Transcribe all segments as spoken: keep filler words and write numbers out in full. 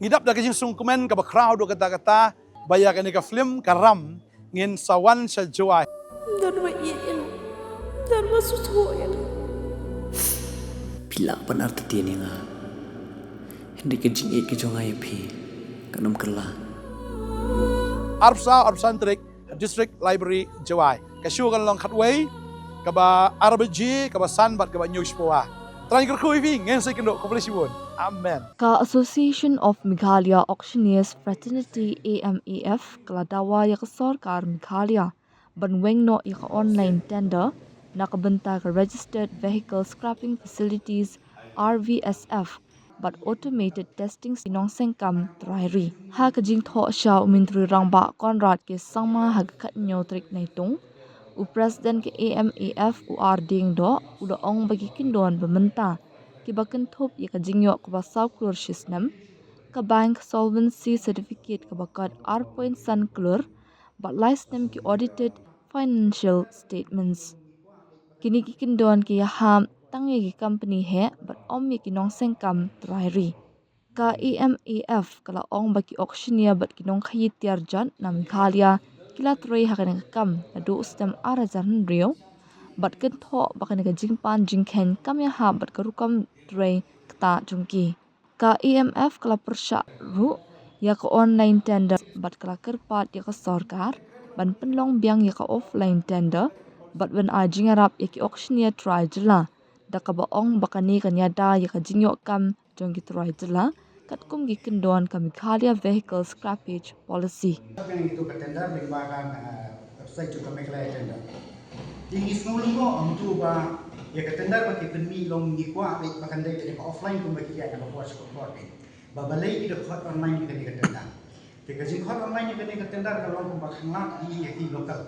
Ngi dap da ka jingsngewkmen kaba khraw haduh katta katta ba ïa kane ka film Ka Ram ngin sa wan sha Jowai. Don ba ïeit ïa nga. Don ba sngewthuh ïa nga. Phi lah ban artatien ïa nga. Hynrei ka jingïeit ka jong nga ïa phi kan ym kylla. Arphew saw arphew san tarik, District Library Jowai. Ka show kan long khatwei, kaba ar baje, kaba san bad kaba hynñiew shapoh. Trai kyrkhu ïa phi, ngin sa ïakynduh, khublei shibun. Amen. Ka Association of Meghalaya Auctioneers Fraternity, A M A F, ka la dawa ïa ka sorkar Meghalaya ban weng noh ïa ka online tender na ka bynta ka Registered Vehicle Scrapping Facilities, R V S F, bad Automated Testing ki nongsengkam trai ri. Ha ka jingthoh sha u Myntri Rangbah Conrad K Sangma ha ka khathynñiew tarik Naitung, u President ka A M A F u R Diengdoh u la ong ba ki kyndon ba mynta kiba kynthup ïa ka jingïoh kaba saw klur shi snem, ka bank solvency certificate kaba kot ar point san klur, bad lai snem ki audited financial statements. Kine ki kyndon ki ïahap tang ïa ki company heh bad ym ïa ki nongsengkam trai ri. Ka A M A F ka la ong ba ki auctioneer bad ki nongkhaïi tiar jot na Meghalaya ki la trei ha kane ka kam naduh u snem ar hajar hynriew, bad kynthoh ba kane ka jingpan jingkheiñ kam ïahap bad ka rukom trei ktah jong ki. Ka A M F ka la pyrshah ruh ïa ka online tender bad ka la kyrpad ïa ka sorkar ban pynlong biang ïa ka offline tender bad ban ai jingïarap ïa ki auctioneer trai jylla, da kaba ong ba kane kan ïada ïa ka jingïoh kam jong ki trai jylla katkum ki kyndon ka Meghalaya Vehicle Scrappage Policy. Kane ka tender lyngba ka, eh, website jong ka Meghalaya Tender. Te ngi sngew lyngngoh hangtu ba ïa ka tender ba ki pynmih long ngi kwah beit ba kan dei ka offline kumba ki ïa ka por sha ka por. Ba balei ki da khot online ïa kane ka tender. Te ka jingkhot online ïa kane ka tender ka long kumba khanglad ïa ki local.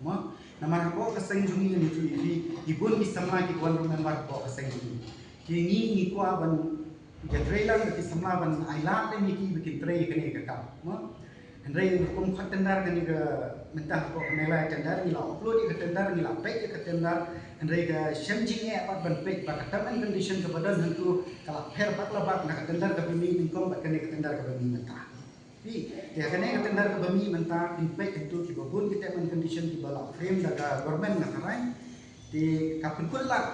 Mo, namar hapoh ka seng jong ngi ngi tu ïa ki, ki bun ki samla ki wan remember hapoh ka seng jong ngi. Te ngi ngi kwah ban ïatrei lang bad ki samla ban ailad lem ïa ki ba kin trei ïa kane ka kam. Mo, hynrei rukom khot tender kane ka mynta hapoh ka Meghalaya Tender ngi la upload ïa ka tender, ngi la peit ïa ka tender, hynrei ka shem jingeh pat ban peit ba ka term and condition kaba don hangtu ka la pher bak la bak na ka tender kaba mih nyngkong bad kane ka tender kaba mih mynta. Phi, te kane ka tender kaba mih mynta phin peit hangtu kiba bun ki term and condition kiba la frame da ka government nga tharai. Te ka pynkut lad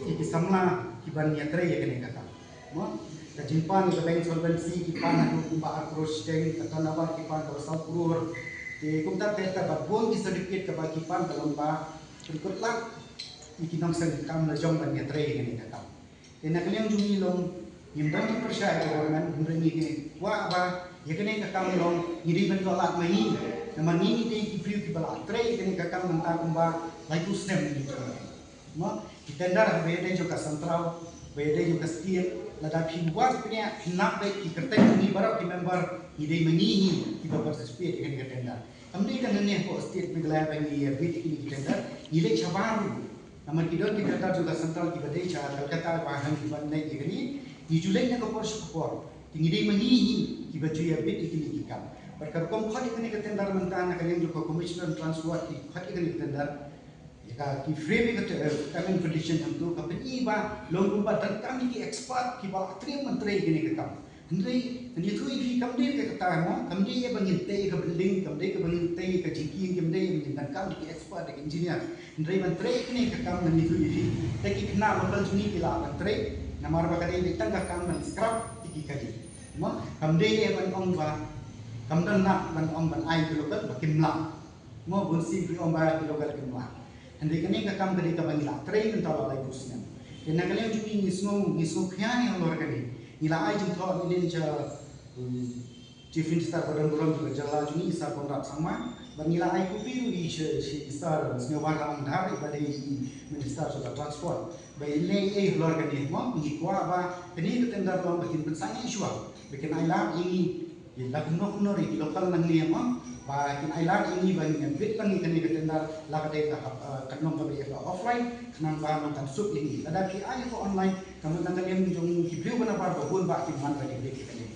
ïa ki samla kiban ïatrei ïa kane ka kam. Mo, ka jingpan ïa ka bank solvency ki pan haduh kumba ar klur shiteng, ka turnover ki pan kaba saw klur. Te kumta te kaba bun ki certificate kaba ki pan ka long ba pynkut lad ïa ki nongseng kam la jong ban ïatrei ïa kane ka kam. Te na ka liang jong ngi long ngim don jingpyrshah ïa ka government, hynrei ngi kwah ba ïa kane ka kam long ngi dei ban ïoh lad ma ngi. Namar ngi ngi dei ki briew kiba la trei ïa kane ka kam mynta kumba laiphew snem ngi trei. Mo, ki tender haba ïadei jong ka central, ba ïadei jong ka state, lada phi wad phi neh phi nap beit ki kyrteng jong ngi baroh ki member, ngi dei ma ngi hi kiba participate ïa kane ka tender. Kam dei ka nane hapoh state Meghalaya ba ngi ïa bid ïa kine ki tender, ngi leit shabar ruh. Namar ki don ki tender jong ka central kiba dei sha Kolkata ba hang kiba leit ïa kane, ngi ju leit na ka por sha ka por. Te ngi dei ma ngi hi kiba ju ïa bid ïa kine ki kam. Bad ka rukom khot ïa kane ka tender mynta na ka liang jong ka Commission on Transport ki khot ïa kane ka tender. Ïa ka ki frame ïa ka te-, eh, term and condition hangtu ka pyni ba long kumba donkam ïa ki expert kiba la trei ban trei ïa kane ka kam. Hynrei ngan ïathuh ïa phi kam dei ka kata mo, kam dei ïa ba ngin tei ïa ka building, kam dei ïa ba ngin tei ïa ka jingkieng, kam dei ïa ba ngin donkam ïa ki expert, ïa ki engineer. Hynrei ban trei ïa kane ka kam ngan ïathuh ïa phi, te ki khynnah local jong ngi ki lah ban trei, namar ba ka dei tang ka kam ban scrap ïa ki kali. Mo, kam dei ïa ban ong ba, kam don na ban ong ban ai ki local ba kim lah. Mo, bun sien ki ong ba ki local kim lah. Hynrei kane ka kam ka dei kaba ngi la trei mynta la laiphew snem. Te na ka liang jong ngi ngi sngew, ngi sngew khia ïa halor kane. Ngi la ai jingthoh ngi leit sha, um, Chief Minister ba don burom jong ka jylla jong ngi, Sir Conrad Sangma, bad ngi la ai copy ruh ïa shi, shi Sir Sniawbhalang Dhar, ba dei Minister jong ka Transport. Ba ïa leh ei halor kane mo, ngi kwah ba kane ka tender long ba kin pynsangeh shuwa, ba kin ai lad ïa ngi, ïa la kumno kumno ruh ïa ki local nangne mo, ba kin ai lad ïa ngi ba ngin bid lang ïa kane ka tender, la ka dei ka, eh, kan long kaba ïa ka offline, khnang ba long kan suk ïa ngi. Lada phi ai ïa ka online, ka mut na ka liang jong ki briew ba nabar ba bun ba kin wan ba kin bid ïa kane.